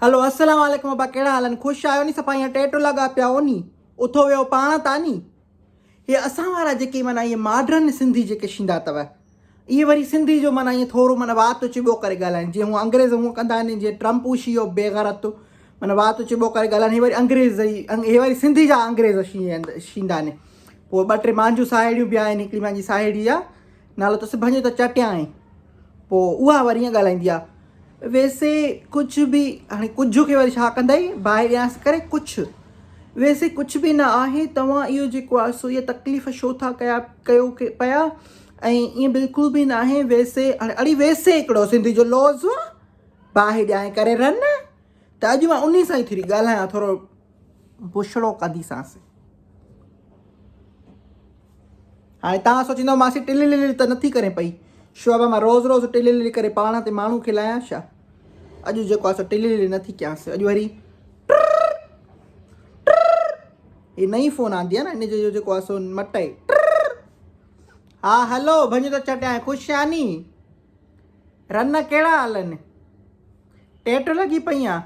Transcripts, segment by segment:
هلو السلام عليڪم ابا ڪهڙا حال آهن خوش آهيو ني صفا ائين ٽيٽو لڳا پيا هو ني اٿو ويهو پاڻ تا ني هي اسان وارا جيڪي معنيٰ اهي ماڊرن سنڌي جيڪي شيندا اٿو اهي وري سنڌي جو معنيٰ ائين ٿورو معنيٰ وات چٻو ڪري ڳالهائين جيئن هو انگريز هونء ڪندا آهن جيئن ٽرمپ شيو بيغرت معنيٰ وات چٻو ڪري ڳالهائين هي وري انگريز هي وري سنڌي جا انگريز شيندا آهن پوء ٻه ٽي مانجون ساهيڙيون به آهن هڪڙي مانجي ساهيڙي آ نالو اٿس ڀڃ ته چٽيانء پوء اها وري ائين ڳالهائيندي آ ويسي ڪجهه به هاڻي ڪجهه کي وري ڇا ڪندئي باهه ڏيانس ڪري ڪجهه ويسي ڪجهه به نه آهي توهان اهو جيڪو آهي سو اها تڪليف ڇو ٿا ڪيا ڪيو پيا ۽ ائين بلڪل به نه آهي ويسي هاڻي اڙي ويسي هڪڙو سنڌي جو لوظ باهه ڏيانء ڪري رن ته اڄ مان انهي سان ئي ٿوري ڳالهايان ٿورو بڇڙو ڪنديسانس. هاڻي توهان سوچيندؤ ماسي ٽلي للي ته نٿي ڪرين پئي. شو ابا مان روز روز ٽلي للي ڪري پاڻ تي ماڻهو کي لايان ڇا؟ اڄ جيڪو آهي سو ٽلي للي نٿي ڪيانس. اڄ وري ٽر ٽر هي نئين فون آندي آهي نه ان جو جيڪو آهي سو مٽ آهي ٽر ها هلو ڀڃ ته چٽيان خوش آني رن ڪهڙا هلن ٽيٽ لڳي پئي آ.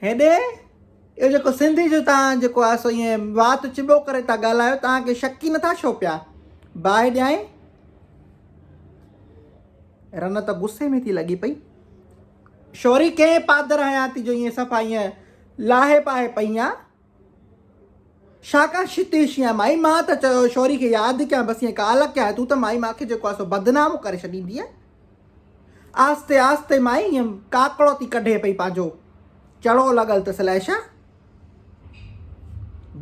هيڏي اهو جيڪو سنڌي جو تان جيڪو آهي سو ائين وات چٻو ڪري ٿا ڳالهايو تان کي شڪ ئي نٿا ڇو پيا باهه ڏيائين رن ته غصي ۾ ٿي لڳي پئي شوري ڪنهن پادر هنيا ٿي جو ائين صفا ائين لاهي پاهي پئي آ شاڪا شتي شيان مائي مان ته چيو شوري کي ياد ڪيان بس ائين ڪال ڪيان تون ته مائي مان کي جيڪو آهي سو بدنام ڪري ڇڏيندينء آهستي آهستي مائي ائين ڪاڪڙو ٿي ڪڍي پئي پنهنجو چڙو لڳل اٿس الائي ڇا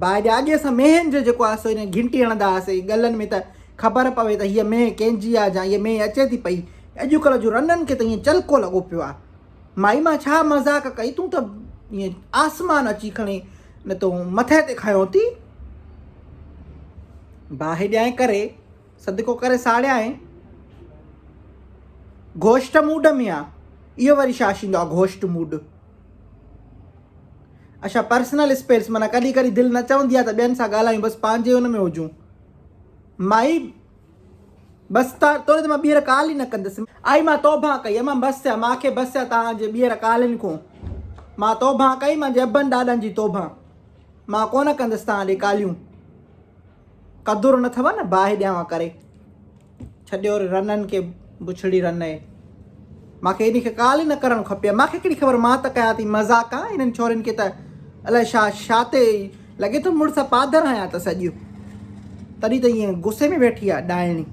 باهه جا اڳي اسان مينهن جو جيڪو آهي سو ان گهنٽي هڻندا هئاسين ڳلن ۾ ته خبر پوي ته هيء مينهن ڪنهن جي آهي جا هيء مينهن اچي ٿي پئي اڄڪلهه جون رنن کي ته ائين چلڪو لڳو پيو آهي مائي مان ڇا مذاق ڪئي تون ته ائين آسمان اچي کڻي نه تون مٿي تي کنيو ٿي. باهه ڏيانء ڪري صدقو ڪري ساڙيانء. گهوشٽ موڊ ۾ آ. اهو وري ڇا شيندو آ گهوشٽ موڊ. اڇا پرسنل اسپيس معنيٰ ڪڏهن ڪڏهن دل نه چوندي آ ته ٻين سان ڳالهايون بس پنهنجي ان ۾ هجون. مائي بس تان توڙي ته مان ٻيهر ڪال ئي نه ڪندس. آئي مان توبهان ڪئي امان بس ٿيا مان کي بس ٿيا توهان جي ٻيهر ڪالين کون مان توبهان ڪئي مان جي ابن ڏاڏن جي توبهان مان ڪونه ڪندس توهان ڏي ڪاليون قدر نه اٿو نه باهه ڏيانو ڪري ڇڏيو رنن کي بڇڙي رن اهي مان کي انهي کي ڪال ئي نه ڪرڻ کپي مان کي ڪهڙي خبر مان ته ڪيان ٿي مذاق آ انهن ڇورين کي ته الائي ڇا ڇا تي لڳي ٿو مڙس پادر هنيا اٿس اڄ تڏهن ته ائين غصي ۾ ويٺي آ ڏائڻي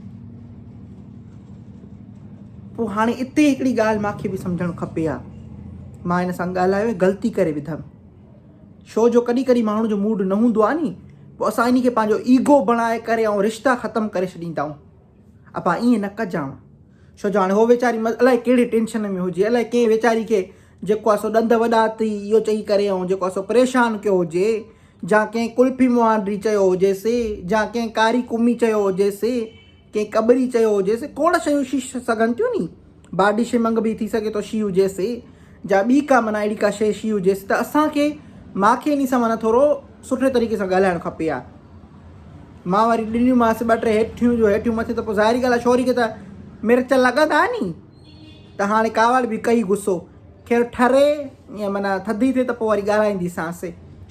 پوء هاڻي اتي هڪڙي ڳالهه مان کي به سمجهڻ کپي ها مان هن سان ڳالهايو غلطي ڪري وڌم ڇو جو ڪڏهن ڪڏهن ماڻهو جو موڊ نه هوندو آ ني پوء اسان انهي کي پنهنجو ايگو بڻائي ڪري ۽ رشتا ختم ڪري ڇڏيندا آهيون اپا ائين نه ڪجانء. ڇو جو هاڻي هوء ويچاري الائي ڪهڙي ٽينشن ۾ هجي، الائي ڪنهن ويچاري کي جيڪو آهي سو ڏند وڏا اٿئي اهو چئي ڪري ۽ جيڪو آهي سو پريشان ڪيو هجي، جا ڪنهن قلفي مهانڊي چيو هجيس، جا ڪنهن ڪاري ڪمي چيو هجيس، ڪنهن ڪٻري چيو هجيس، کوڙ شيون شي سگهن ٿيون ني. باڊي شيمنگ به ٿي سگهي ٿو شي هجيس، جا ٻي ڪا معنيٰ اهڙي ڪا شيء شي هجيس ته اسان کي مان کي انهي سان معنيٰ ٿورو سٺي طريقي سان ڳالهائڻ کپي ها. مان وري ڏنيونمانس ٻه ٽي هيٺيون جو هيٺيون مٿيون ته پوء ظاهري ڳالهه آهي ڇوري کي ته مرچ لڳندا ني ته هاڻي ڪاوڙ به ڪئي غصو خير ٺري ائين معنيٰ ٿڌي ٿئي ته پوء وري ڳالهائينديسانس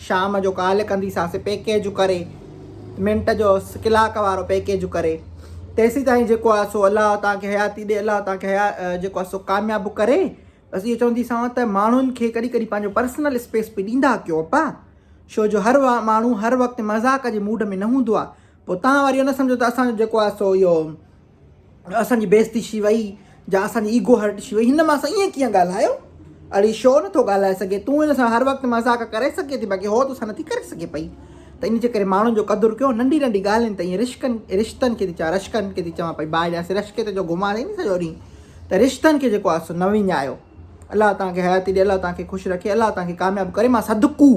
شام جو ڪال ڪنديسانس پيڪيج ڪري منٽ جو ڪلاڪ وارو پيڪيج ڪري تيسيتائين جيڪو آهي سو الله توهان کي حياتي ڏي الله توهان کي جيڪو آهي سو ڪامياب ڪري بس اهو چونديسانو ته ماڻهن کي ڪڏهن ڪڏهن پنهنجو پرسنل اسپيس به ڏيندا ڪيو اپا ڇو جو هر ماڻهو هر وقت مذاق جي موڊ ۾ نه هوندو آهي پوء توهان وري اهو نه سمجهو ته اسان جو جيڪو آهي سو اهو اسان جي بيعزتي ٿي وئي يا اسان جي ايگو هرٽ ٿي وئي هن مان سان ائين ڪيئن ڳالهايو اڙي شو نٿو ڳالهائي سگهي تون هن سان هر وقت مذاق ڪري سگهي ٿي باقي هو تو سان نٿي ڪري سگهي پئي ته ان جي ڪري ماڻهن جو قدر ڪيو ننڍي ننڍي ڳالهين ته ائين رشڪن رشتن کي ٿي چوان رشڪن کي ٿي چوان پئي باهه ڏيانس رشڪي ته جو گهمان ٿي سڄو ڏينهن ته رشتن کي جيڪو آهي سو نه وڃايو. الله توهان کي حياتي ڏي الله توهان کي خوش رکي الله توهان کي ڪامياب ڪري مان صدقو.